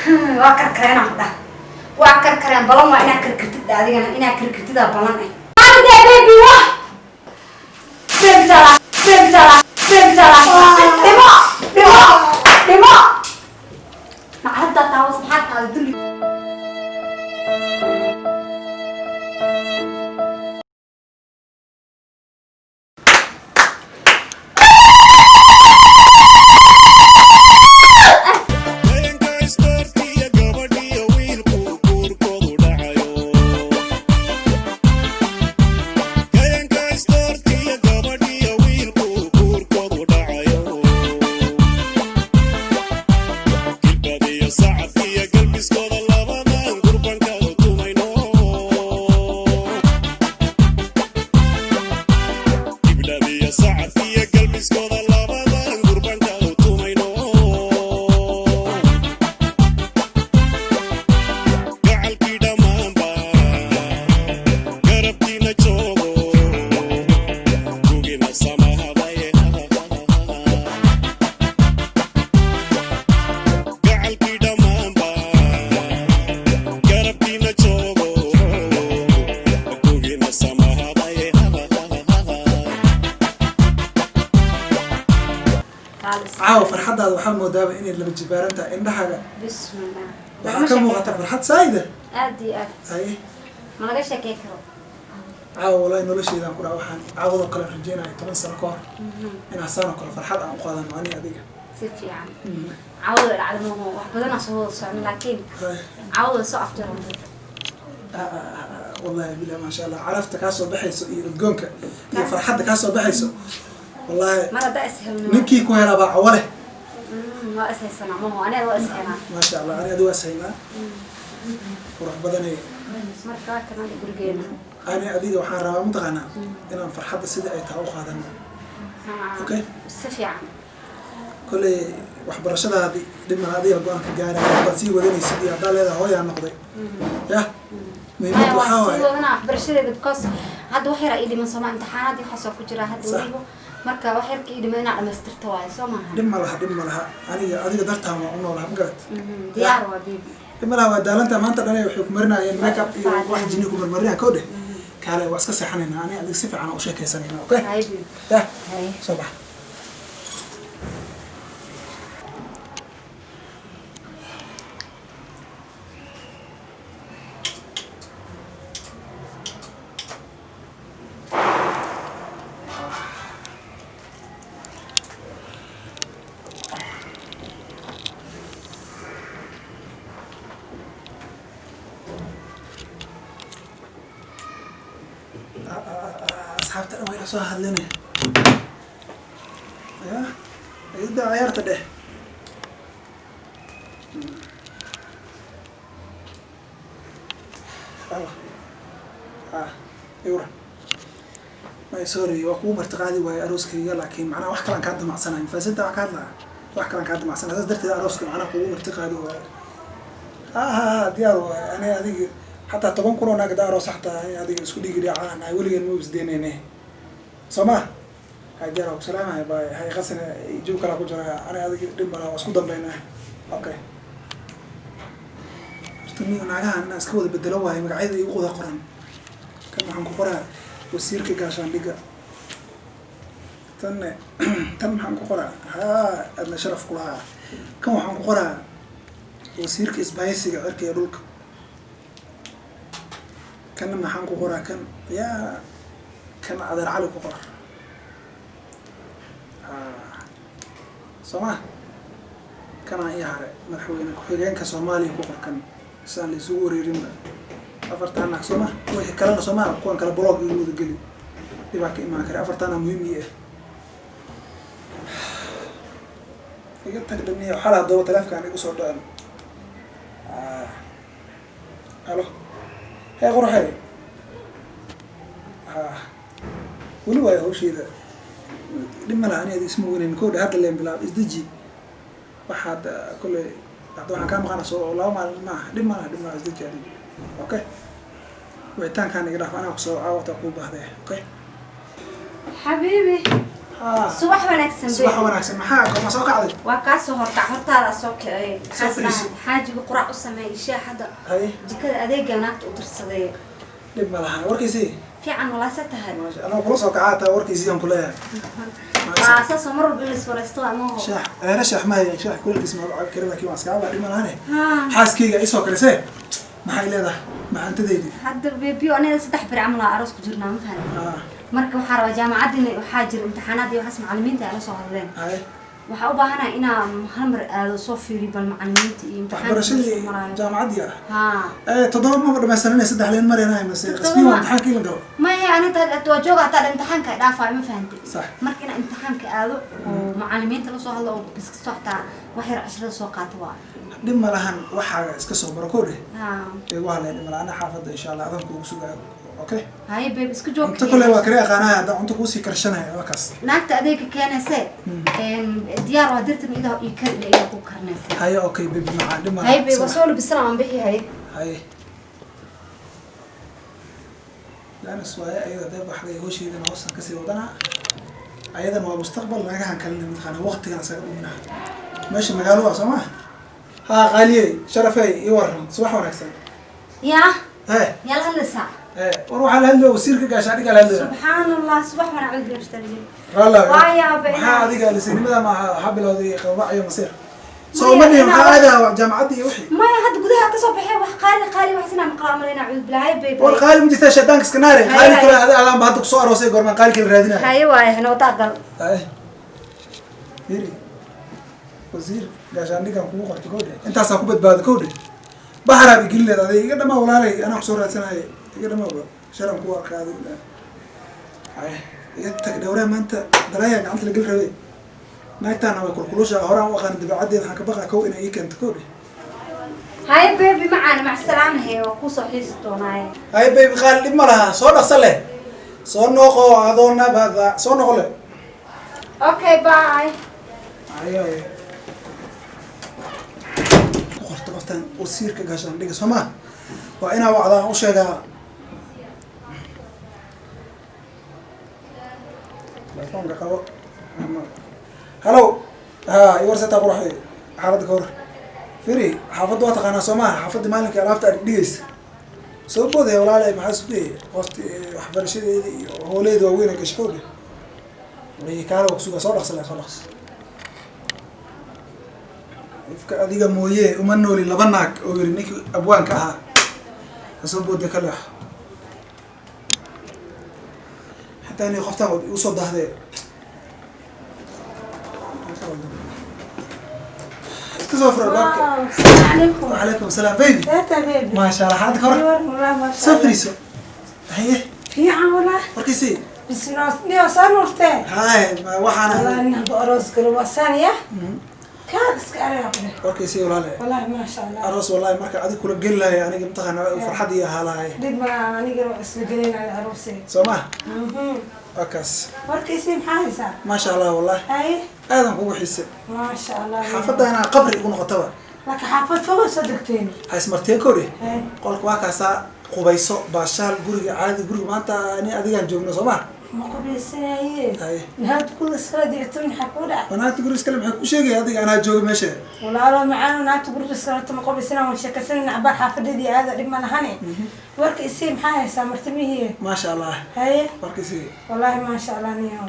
Waa karkareen aan ku dhaha, waa karkareen. Balan waa inaa karkartid adigana, inaa karkartidaa balan eh. Hande baby, wah baby tala, baby tala, baby tala. Dhimo, dhimo, dhimo. Nacladdaa taawas, maxaa taada dulli? Haweenka isdoortiya, gabadhiyo wiilku guurkoodu dhacayo. Haweenka isdoortiya, gabadhiyo wiilku guurkoodu dhacayo. Gilbadiyo sacabkiyo galbiskooda labadan gurbanka u tumayno. Gibladiyo sacabkiyo galbiskooda labadan gurbanka u tumayno. Gacalkii dhammaanba garabkiina joogo, gugina samahadaye. Gacalkii dhammaanba garabkiina joogo, gugina samahadaye. Caawa farxaddaada waxaa moodaaba inay laba jibaaran tahay indhahaaga. Bismillah. Waxaa ka muuqata farxad saayida. Aad iyo aad. Haye. Ma laga sheekey karo. Caawa wallahi nolosheedaan ku dhaha, waxaan caawadoo kale rajeynaya 10 sano ka hor inaan saan oo kale farxad aan u qaadano ani adiga. Si fiican. Caawada dhacda maaho, wax badanaa soo wada socno, laakiin caawada soo afjarantay. Wallahi bilah, maasha Allah, carafta kaa soo baxayso iyo udgoonka iyo farxadda kaa soo baxayso, wallahi. Mar haddaa is helno. Ninkii ku helaa baa cawo leh. Waa is haysanaa maho, aniga waa is helnaa. Maasha Allah, ani adiga waa is haynaa, qurux badanay. Marka waa kanada gurigeena. Ani adiga waxaan rabaa, mataqaanaa, inaan farxadda sidai ay tahay u qaadano. Okay. Si fiican. Kolley waxbarashadaadi dhib mala, adiga go-aanka gaaraya haddaad sii wadanaysid iyo haddaa leedahay hooyaa noqday yah. Muhiimad waxaa waa sii waaye wadanaa waxbarashadeeda, because hadda wax yar ii dhiman sooma, imtixaanaadii waxaasoo ku jira hadda. Weliba marka wax yarka ii dhiman inaa dhamaystirto waayo, soo maaha? Dhib ma laha, dhib ma laha. Aniga adiga dartaan waa u noolaha, ma garat? Diyaar waa baby. Dhib ma laha, waa daalantaa maanta dhan, waxay ku marinayeen make up iyo wax jini ku marmarinaya. Koo dheh, kaale, waa iska seexanaynaa, ani adiga si fiican u sheekaysanayna, okay? Hay baby. Yah. Hay. Soo bax. Asxaabta dhan way la soo hadlinaya ya, ida ciyaarta dheh. Allah, ah, iwra, may, sorry, waa kugu martiqaadi waaye arooskayga, laakiin macnaha wax kalaan kaa damacsanayo mafaasinta wax ka hadlaa, wax kalaan kaa damacsanaya, saas darteed arooska macnaha kugu martiqaadi waaye. Ha ha ha, diyaar waaye. Ani adiga xataa 10,000 oo naag hadaa aroos, xataa ani adiga isku dhigi dhacaan nahay, weligeen ma isdeynayne, soo ma? Hay, diyaar, waa ku salaamaya, bay. Hay qasina, joog kalaa ku jira. Ani adiga dhib malaha, waa isku dambeynaa, okay. Horta niyo naagahan inaan iska wada bedelo waayo magacyada igu wada qoran. Kan waxaan ku qoraa wasiirka gaashaandhigga, tanne tan maxaan ku qoraa? Haa, adna sharaf kulahaa. Kan waxaan ku qoraa wasiirka isbahaysiga cirka iyo dhulka. Kanna maxaan ku qoraa? Kan yaa, kan adeer Cali ku qora soo ma? Kanaa ii hare, madaxweyne ku-xigeenka Soomaaliya ku qor kan, sidaan la isugu wareerinba. Afartaan naag soo ma? Wixii kalena soo ma, kuwan kale block igu wada geli, dhibaa ka imaan kara. Afartaana muhiim ii ah. Iga tag dhamiya xala haddaba taleefkaan igu soo dhacin. Halo, hee qurxey. Ha, weli waayo hawsheeda, dhib ma laha. Ani adi isma weynayn kowdha, hadda leen bilaab, isdeji. Waxaad kolley hadda waxaan kaa maqana soo 2 maalin maaha. Dhib ma laha, dhib ma laha, isdeji adiga, okay? Wicitaankaan iga dhaaf, anaa kusoo caawata kuu baahday, okay? Xabiibi. Subax wanaagsan. Subax wanaagsan. Maxaa goorma soo kacday? Waa kaa soo horkac, hortaada soo kicay. Soo fadhiiso. Xaajiga quraac u sameeyay shaah hadda. Haye. Jikada adeega naagta u dirsaday. Dhib ma lahan, warkiisii. Fiican walaase tahay. Maasha Allah, kula soo kacaa taa, warkiisii aan ku leeyahay. Waa saasoo mar walba in la iswaraysto ama ho. Shaah eena shaah ma haya, shaah kuleelkiis ma cabi karin, laakiin waan iska cabaa, dhib ma lahane. Haa. Xaaskayga isoo karisee, maxay leedahay macaantadeydii? Hadda baby, aniga 3 beri camal aa aroos ku jirnaa, ma fahanti? Marka waxaa rabaa jaamacadina waxaa jira imtixaanaad iyo waxaas, macallimiinta ay la soo hadleen. Haye. Waxaa u baahanahay inaa hal mar aado, soo fiiriyo bal macallimiinta iyo imtixaanka waxbarashadii meesha maraayo. Jaamacaddii ah? Haa. 7 maba dhamaysanina, 3 leen mareenahay mase qasbiin waa imtixaankii la galo. Maya, aniga waa jooga hataa imtixaanka ay dhaafayo, ma fahanti? Sax. Marka inaa imtixaanka aado oo macallimiinta la soo hadlo oo biskasto xataa wax yar casharada soo qaato waa. Dhib ma lahan, waxaaga iska soo baro kow dheh. Haa. Igu hadleen, dhib ma lahan, xaafadda insha Allah adan kuugu sugaayo, okay? Haye babe, iska joog. Cunto kale waa kari aqaanahay, haddaan cunto kuusii karshanaya waa kaas. Naagta adeega keenayse diyaar waa dirtan idaa ii kari idaa ku karinaysa. Haye, okay baby macaan, dhib ma Haye lahan. Babe, waa soo labisan, aan bixi, haye. Haye, jaanis waaye ayada dee baxday, hawsheedana hoostan kasii wadanaa, ayadana waa mustaqbal. Naagahan kalena mataqaana waqtigan isaga dhuminaha meesha magaalo waa soo maa. Haa qaaliyey, sharafey, ii waran, subax wanaagsan. Yaa? He. Yaa la hadlaysaa? He, war waxaa la hadlaya wasiirka gaashaadhigaa la hadlaya. Subxaan Allah, subax wanaagsan mushtariin. Ralla. Waa yaabay. Maxaa adiga lisinimada maaha, waxaa bilowday qawrac iyo masiir soo uma dhihin, maxaa aadaa jaamacadda iyo wixii? Maya, hadda gudaha ka soo baxay wax qaali qaali wax sinaa maqlaa malayna, cuud bilahay babe. War qaali ma jirtaa, shaydaanka iska naare. Haye, qaali haye. Kale ada adaanba hadda kusoo aroosay, goormaan qaali kale raadinaya? Haye waaye, hanoota gal. Haye. Fiiri, wasiir gaashaandhigan kugu qortay kowdhe, intaasaa ku badbaado kowdhe, baxaraad igelin leed aday. Iga dhamaa walaalay, anaa kusoo raadsanaya, iga dhamaa, sharan kugu arkaa adigu. Haye, iga tag dhowraa, maanta dalayaa gacanta la geli rabe. Naagtaana way kulkulusha, horaan u aqaana dabeecaddeeda, waxaan ka baqaa kow inay ii keento kowdhe. Haye baby macaan, mac salaama, hee, waa kusoo xiisi doonaaye. Haye baby qaali, dhib ma laha, soo dhaqso leh, soo noqo adoo nabada soo noqo leh. Okay, bye. Haye haye, ku qorto qoftan wasiirka gaashaandhiga soo maa, waa inaa wacdaa u sheegaa. Telefoonka qabo. Halo, ha i warsataa quraxday, xaaladda ka hor firi. Xaafadda waa taqaanaa soo maaha? Xaafadda maalinkii alaabta aad dhigaysa soo boodaya walaalay, maxaa isku dayay qofti waxbarashadeeda iyo hooleeda waaweyn ay gashay kowdhe. Kaale waa kusugaa, soo dhaqsa leh, soo dhaqsa. Ifka adiga mooye uma nooli laba naag oo yiri ninkii abwaanka ahaa, ha soo booday ka leex xataa inay qoftaan usoo dahdee iska soo furo albaabka. السلام عليكم. وعليكم السلام baby. ثلاثة baby. maasha Allah, xaalada ka hor. والله ما شاء soo الله. fariiso, haye. في عن والله. Warkiisii. بس ناس صار haye ma والله waxaana انها بأروس قلوب ثانية كان اسكار warkiisii walaale. والله ما شاء الله. Aroos wallahi marka adig kula geli lahay aniga mataqaana farxad iyo ahaa lahay. دي ما انا اسلقين على عروسي. Soo ma waa kaas. Warkiisii maxaa haysaa? Maasha Allah wallahi. Haye. Aadan kugu xiise. ما شاء الله. Xaafaddaana qabri igu noqotaba. Laka xaafad foga soo degteen. Ha ismarteen kowdhe. Haye. Qolka waa kaasaa, qubayso, baashaal, guriga caadi, guriga maanta ani adigaan joogno soo ma. Ma qubaysanaye. Haye. Nahaad kula iskala dicto, maxaa kuu dhaca? Wanaagta guriga iskale maxay ku sheegaya adiga anaa jooga meesha? Walaalo macaan, naagta guriga iskala ma qubaysanaa, waan sheekaysanayna cabaar, xaafadeedii aada, dhib ma lahane. Warka isii, maxaa haysaa martimihii? Maasha Allah. Haye. Warkiisii. والله ما شاء الله niyo.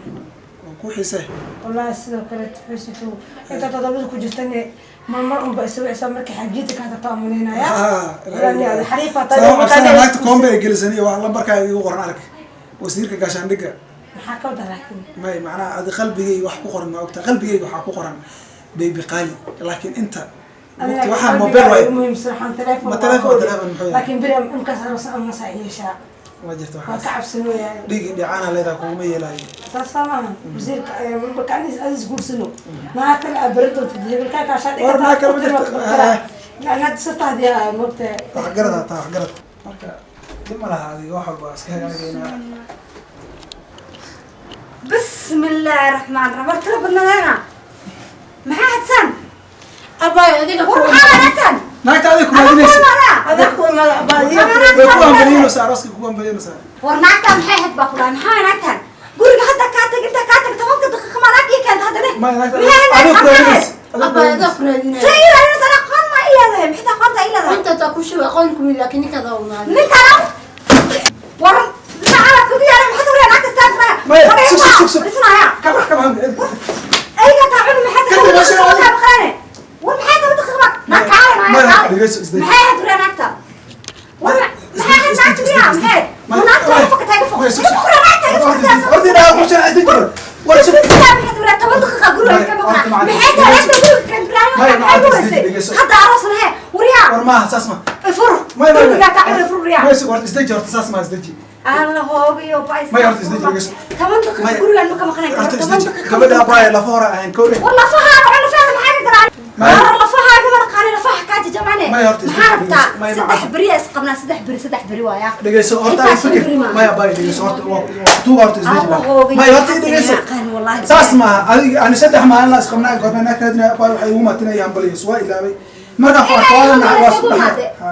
Waan ku xiise. والله sidoo kale xusitu inta todobada ku jirtane mar unba iswicsa markii xajiida ka tagto amaleynaya. Xariifa. Sabab cabsana naagta koombe ay gelisan iyo wax lambarkaaga igu qoran arag, wasiirka gaashaandhigga. Maxaa ka wada laakiin? May, macnaha adi qalbigayga wax ku qoran ma ogta, qalbigayga waxaa ku qoran baby qaali, laakiin inta waqti waxaa mobile waay. Muhiimsan waxaan telefoon. Ma telefoon, telefoon muxuu yahay? Laakiin beri imkaas aroos ama saa yeeshaa. Ma jirto waa waxaas. Ka cabsanooyaa. Dhiigi dhicaana leedaha kuguma yeelaayo. Saas maaha wasiirka, marka anis adis guursano naa kale aa beri doonta hebelkaa kaashaa. War, naa kale ma jirto. Lanaad sirtaadi mogta. Wax garad hataa, wax garad marka dib ma laha, adiga wax walba iska hagaagaynaa. بسم الله الرحمن الرحيم، war tira badnadeena, maxaa hadsan? Abaay adiga. War maxaa wanaagsan? Naagta adiga ku raadinaysa. Adaa ku imaada abaay. Way ku ambaliinaysaa, arooska kugu ambaliinaysaa. War naagtaan maxay ahayd baa ku dhahay, maxaa naagtaan guriga hadda kaa tag, intaa kaa tag 10-ka daqiiqa. Maya, naagta Maxay adiga naagta ku raadinaysa. Adiga ku Abba adaa raadinaysa. ku raadinaya. See ii raadinaysa? Ana aqoon ma ii leedahay? Maxay tahay aqoonta ii leedahay? Inta taa ku sheego aqoon kuma laakiin ninkaada u imaaday. Ninkaan war nacala kugu yaala, maxaad uraa naagta istaagsanaya? Maya, sug, sug, sug, sug. Dhisnaya. Ka bax, ka bax. Ayga taa cuni, maxay tahay? Kadib, meesha waa- Kaa maqlaane. War maxay tahay daqiiqada? Naa kaale, naa Maya, kaale. dhegeyso, isdeji. Maxay ahayd uraa naagta? War maxay ahayd naagta miyaa? Maxay? War naagta waa fakatay, iga fog. Maya, sug, Iga sug. fog, uraa naagta, iga Horta, fog. horta, ilaaha ku jira, isdeji. War, sug. Hadda aroos lahe waryaa. War maaha, saas ma. Maya, maya, maya. Maya, sug, horta isdeji, horta saas ma, isdeji. Maya, horta isdeji, dhegeyso. 10 daqiiqo gurigaan ma ka maqnayn karo. Horta 10 isdeji. daqiiqo. Gabadha abbaaya lafa hore ahayn, kowdhe. War lafahaaga cun, lafahaada maxaa ka galaan? Maya. War lafahaaga ma naqaani, lafaha kaa jajabane. Maya, horta isdeji, Maxaa rabtaa? dhegeyso. Maya, 3 macaan. beri is qabnaa, 3 beri, 3 beri waaya. Dhegeyso, horta Xitaa ay fikir. 5 beri maaha. Maya, abbaaya, dhegeyso, horta waa kutuuga, horta isdeji Allah baa. hoogayo, Maya, horta maxaa dhegeyso. sameeyaa aqaan, wallaahi. Saas maaha, adiga ani 3 maalin la isqabnaa, goorma naag raadinaya, abbaaya waxay igu maatinaya hambaliyeyso, waa ilaaway. Markaan ku arko, waa la nacay, waa Ii isku dhaxay. Ha.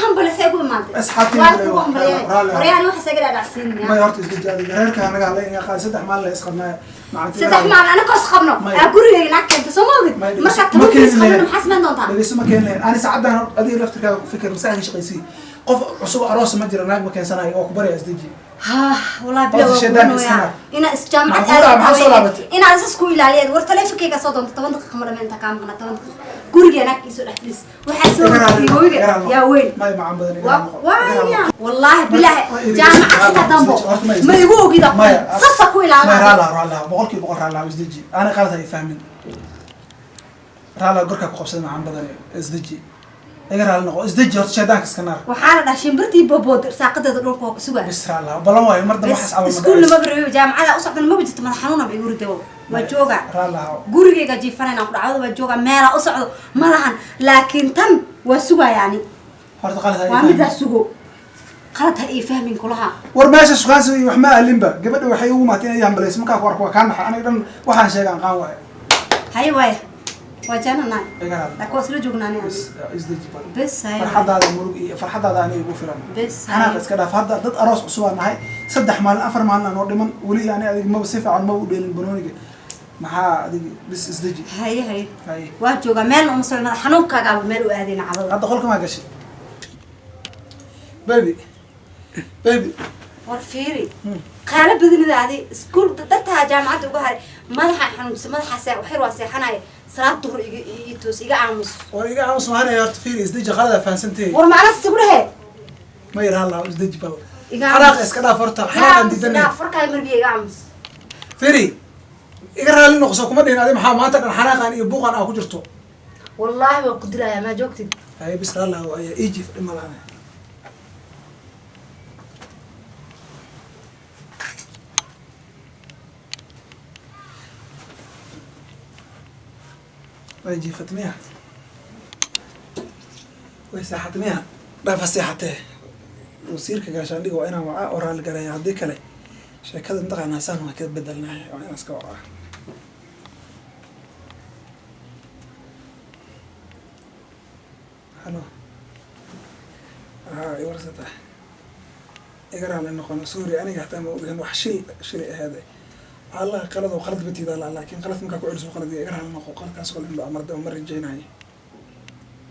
hambalise ugu imaantay. Asxaabtii Waa hambalyo, kugu hambaliyay. raalli ah. Waryaan waxa isaga dhaadhacsiinaya. Maya, horta isdeji, adiga reerka anaga hadla inay qaadi, 3 maalin la isqabnaa. Macanti 3 maalin anakoo isqabno Maya. aa gurigayga naag keenta, soo ma ogid? Maya, dhegeyso. Markaa Ma 10 beri keenin isqabno lahayn. maxaa samayn doontaa? Dhegeyso, ma keenin lahayn. Ani saacadan adiga laftirkaaga ku fikir, maskaxda shaqaysii. Qof cusub aroos ma jira, naag ma keensanayo, waa ku baraya, isdeji. Ha, wallahi bila Horta waa shaydaan kugunoyaa. iska naar. Inaa is jaamacad Maxaa ku dhaca? Maxaa soo laabatay? Inaad is isku ilaaliyeed. War taleefankayga soo doonto, 10 daqiiqo ma dhammayn inta kaa maqnaa, 10 daqiiqo guriga naag iisoo dhex fadhiis. Waxaa soo Iga raali noqo, hoyga iga raali noqo. yaa weyn. Maya, macaan badan, iga Waa raali noqo, iga raali waaya noqo. wallaahi bilaahi Ma- ma- jaamacad xitaa dambo Horta ma ma igu ogida. Maya, Sasa ku maya, ilaalaa. raali ah, raali ah, 100% raali ah, isdeji. Ani qalad ha i fahmin. Raali ah, gorkaa ku qabsaday, macaan badan, isdeji. Iga raali noqo, isdeji, horta shaydaanka iska naar. Waxaa la dhaha shimbirtii bobood saaqadeeda dhulka waa ku sugaa. Bis raali ah, ballan waayo, mar dambe waxaas camal ma Iskuulna dhacayso. maba rabi, jaamacada u socdana maba jirto, madax xanuunaba igu ridawo, waa jooga. Raali ah. Gurigayga jiifanayna ku dhacdo, waa jooga, meelaa u socdo ma lahan, laakiin tan waa sugayaani. Horta qalad ha i Waa fahmin. midaa sugo, qalad ha ii fahmin kulaha. War meesha shukaansi iyo wax ma ahlinba, gabadha waxay ugu maatay inay hambalayso, markaa ku arko waa kaa naxa, aniga dhan waxaan sheegaan qaan waaye. Haye waaya, waa jaananaay. Iga raali. Laakiin waa isla joognaani. Bes, isdeji bal. Bes haye. Farxadaada murug iyo farxadaada aniga igu filan. Bes. Xanaaq iska dhaaf, hadda dad aroos cusub aan nahay, 3 maalin 4 maalin aan noo dhiman weli, ani adiga maba si fiican maba u dheelin banooniga, maxaa adiga, bis isdeji. Haye haye. Haye. Waa joogaa, meelna uma socdo, madax xanuunkaagaaba meel u aadayna cadada. Hadda qolka maa gashay, baby, baby? War fiiri, qaalo badanida adi iskuul dartaa jaamacadda uga haray, madaxa xanuunsa, madaxa waxyar waa seexanaya, salaad duhur iga ii toos, iga aamus. War iga aamus mahanaya, horta fiiri, isdeji, qalada fahansantahay. War macna sigu dhehe. Ma yar halla, isdeji bal. Iga aamus. Xanaaqa iska dhaaf, horta xanaaqaan diidanay. Farkaa marbiya, iga aamus. Fiiri, iga raali noqso kuma dhihin, adi maxaa maanta dhan xanaaqan iyo buuqan aa ku jirto? Wallaahi waa ku dilayaa, maa joogtid. Haye, bis raalli ah, ayaa ii jiif, dhib ma lahan. Way jiifat miya? Way seexat miya? Dhaafa seexatee, wasiirka gaashaandhiga waa inaan wacaa oo raalli gareeya, haddii kale sheekada mataqaanaa saan waa ka bedelnaa, waa inaan iska wacaa. Halo, haa, iwarsata, iga raali noqono, sorry, aniga hataa ma ogahan wax shil shilay ahaade, allah qalad oo qalad batiida la, laakiin qalad markaa ku celiso qalad, iga raali noqo, qaladkaas qalad in mar dambe ma rajaynayo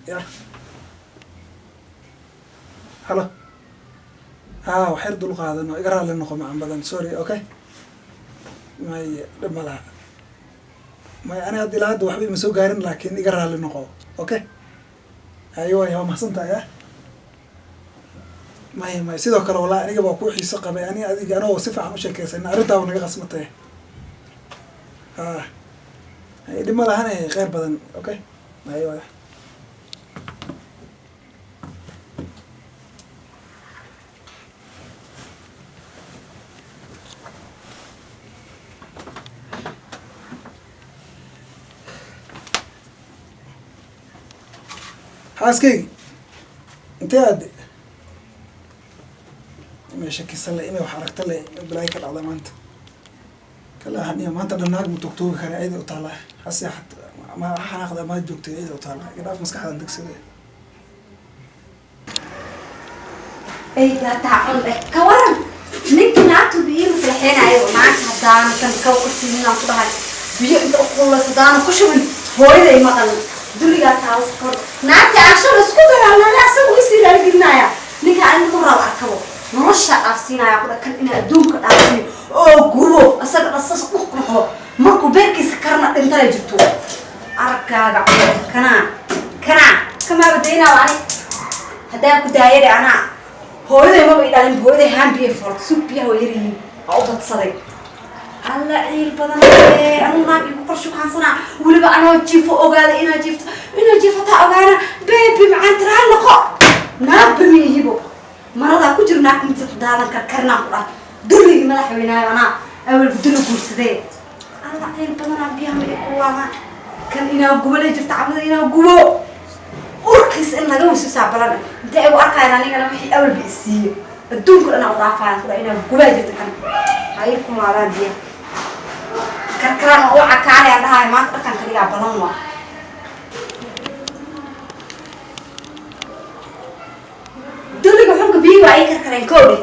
ya. Halo, haa, wax yar dul qaadano, iga raali noqo, macan badan, sorry, okay, may dhib ma laha, may ani hadda ilaa hadda waxba ima soo gaarin, laakiin iga raali noqo, okay, haye waay, waa mahadsantahay ah. Maya, maya, sidoo kale wallahi aniga baa ku xiiso qabay, ani adiga anagoo si fiican u sheekeysana arrintaaba naga qasmatay, ha, haye, dhib ma lahane, kheyr badan, okay, haye waay. Xaaskaygi intee aade? Imay shakisan le, imay wax aragta le, imay balaayo ka dhacda maanta kala haniya, maanta dhan naag ma togtoogi kara, ciida u taala, ha seexat ma ha xanaaqda ma joogtay, ciida u taala, iga dhaaf, maskaxdan degsade. Eyga taacun eh, ka waran ninkii naagtu ii maslaxeenaayo, naagta haddaan kan kaw ka siinin aan ku dhahay. Biyo inta u kululeyso daana ku shubin, hooyaday maqan durigaa taabas kor naagta aan isku dagaalnay asagu isii raaligelinaya. Ninka aniga ma rabo arkabo, nolosha dhaafsiinaya ku dhakan inaa adduunka dhaafsiiyo oo gubo asaga dhasas dhuq noqdo, markuu beerkiisa karna dhintana jirto aragkaaga. Kanaa kanaa kamaaba daynaa ani haddaan ku daayade. Anaa hooyaday maba idhalin, hooyaday haan biyo foorto sug, biyaha waa yaryihiin, waa u badsaday. Alla ciil badan anuu naag igu kor shukaansanaa, weliba anoo jiifo ogaada inaa jiifto, inaa jiifataa ogaana. Baby macaan, tiraal noqo, naagba miihibo maradaa ku jiro, naag inta ku daadan karkarnaa ku dhah dulligii madaxweynaayo anaa awalba dulli guursadee. Alla ciil badanaa, biyaha ma i kululaadaan. Kan inaa gubalay jirta cabada, inaa gubo urkiis in laga wasuusaa balan intee igu arkayaan. Anigana wixii awalba isiiyo adduunka dhan aa u dhaafayaan ku dhah inaa gubaa jirta. Kan ha ii kululaadaan biyaha karkaraan oo u cakaanayaan dhahayo maanta dharkan ka dhigaa balan waa dulliga xunka. Biyi waa ii karkareen koodhe.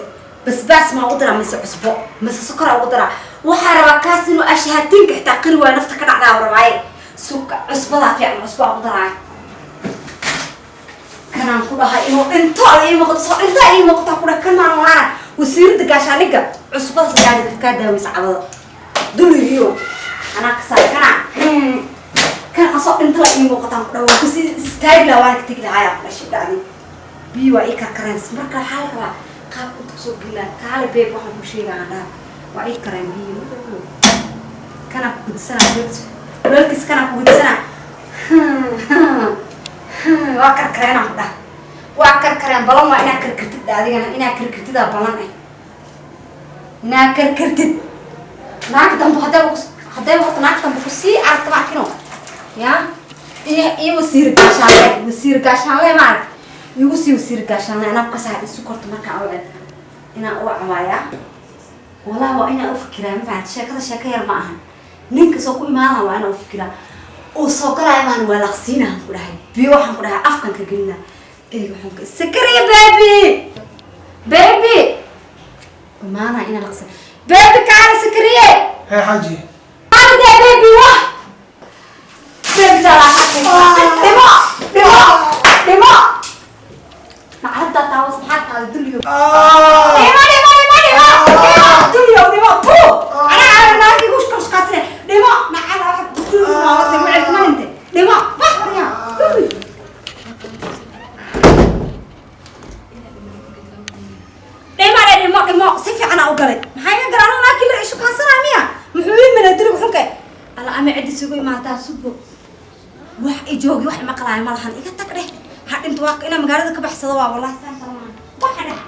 Basbaas maa ugu daraa mise cusbo mise sokoraa ugu daraa? Waxaa rabaa kaas inuu ashahaatinka xitaa qiri waayo, nafta ka dhacdaa rabaaye. Suka cusbadaa fiican, cusbaa ugu daraaya. Kanaan ku dhahay inuu dhinto ala ii muuqato, soo dhintaa ii muuqato ku dhahay. Kan maan waana wasiirada gaashaandhigga cusbada sagaal kaa daaweysa cabada dulligiyo anaa kasaa kana kan asoo dhinto la ii muuqataan ku dhahay. Waa kusii istaagi lahaa, waana ka tegi lahaa ku dhashay dhacdi. Biyo waa ii karkareen, marka waxaa la rabaa qaabka inta kusoo gelaa. Kaale babe, waxaan ku sheegaa aan dhaha waa ii kareen biyo, kanaa ku gudsanaa, weelkiis kanaa ku gudsanaa. Waa karkareenaan ku dhaha, waa karkareen balan waa inaa karkartid adigana, inaa karkartidaa balan eh, inaa karkartid. Naag dambe haddaba hadday horta naag dambe kusii aragta ma arkino ya iyo iyo wasiir gaashaanle, wasiir gaashaanle ma arag igu sii wasiir gaashaanle anaa kasaa isu korto markaa u ceb inaan u cawaayaa. Walaa waa inaan u fikiraa, ma fahanti? Sheekada sheeko yar ma ahan. Ninka soo ku imaanaa waa inaan u fikiraa uu soo galaya maan waa laqsiinahan ku dhahay. Biyo waxaan ku dhahay afkan ka gelina eyga xunka. Sakariya, baby, baby, imaanaa inaan laqsin. Baby kaale, Sakariye. Hee xaaji. Kaale baby, wah baby talaa, dhimo dhimo dhimo, nacladdaa taawas maxaa taada dulliyo. Dhimo dhimo dhimo dhimo dhimo dulliyo dhimo tu anaa naag igu shaqaysane dhimo nacala waxa kullu ma wada wicil ma dhinte dhimo wax warya dhimo dhimo dhimo si fiican aa u galay. Maxaa iga garan naagkii la ishu kaansanaa miya? Muxuu ii mana diligu xunka alla ama ciddi isugu imaataa subo wax i joogi wax maqlaayo ma lahan. Iga tag dheh, ha dhinto, waa inaa magaalada ka baxsado waa wallahi saan kala maaha waxa dheh.